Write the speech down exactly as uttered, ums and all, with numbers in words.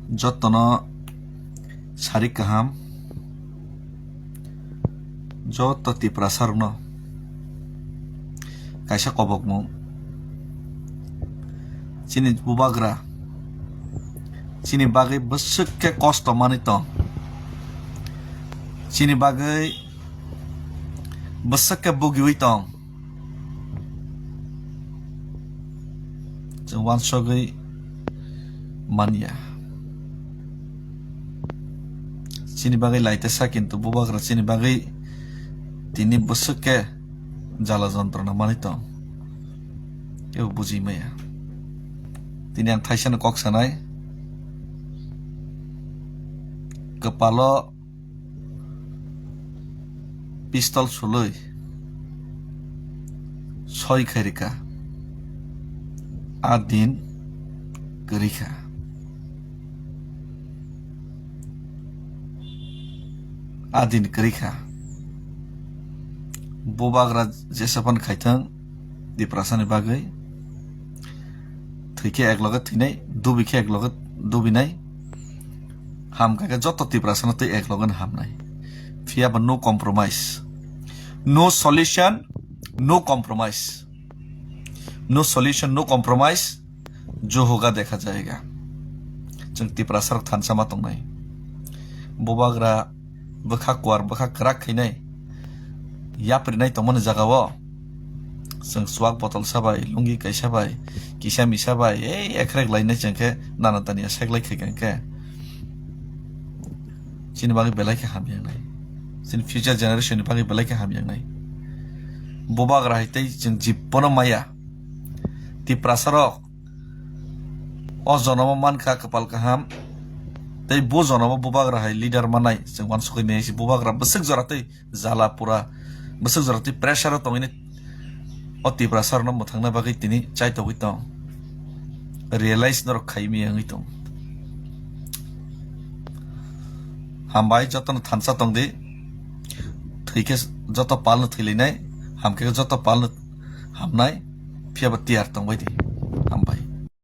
Jotono sari kaham, joto Tiprasa rokno kaisa kobokmung. Chini bubagra chini bagwi bwswk khe kosto manwi tong, chini bagwi bwswk khe bugiwi tong. Chwng uansugwi manya. Chini bagwi laitesa, kintu bubagra chini bagwi tini bwswk khe jala jontrona manwi tong. Kebo bujwi maya. Tini ang thaisano kok sanai. Kwpalo pistol sulwi soi khairikha, a din kwrwikha, a din kwrwikha. Bubagra jesaphano khaithang Tiprasani bagwi, thwi khe ek loge thwinai, dubi khe ek loge dubinai. Ham kha khe joto Tiprasano tei ek loge hamnai. Phiya ba no compromise, no solution, no compromise, no solution, no compromise. Jo hoga dekha jayega. Chwng Tiprasa rok thansa ma tongnai. Bubagra bwkha kuar, bwkha kwrak khainai, yaprinai tongmani jagao chwng chuak botol sabai, lungi kaisa bai, kisa misa bai, ei ekrek lainai chwng khe nana tania seklai khai khe chini bagwi belai khe hamya wngnai, chini future generation ni bagwi belai khe hamya wngnai. Bubagra hai tei chwng jibbono maya. Tiprasa rok o jonomo mankha kwpal kaham, tei bo jonomo bubagra hai leader manai chwng uansukwi maya se. Bubagra bwswk jora tei jala pura, bwswk jora tei pressure o tongwi o Tiprasa rokno mwthangna bagwi tini chaitogwi tong, realize norok khai maya wngwi tong. Hambai jotono thansa tongdi, thwi khe joto palno thwilainai, ham khe joto palno hamnai, phiya ba tiyar tongbai di. Hambai.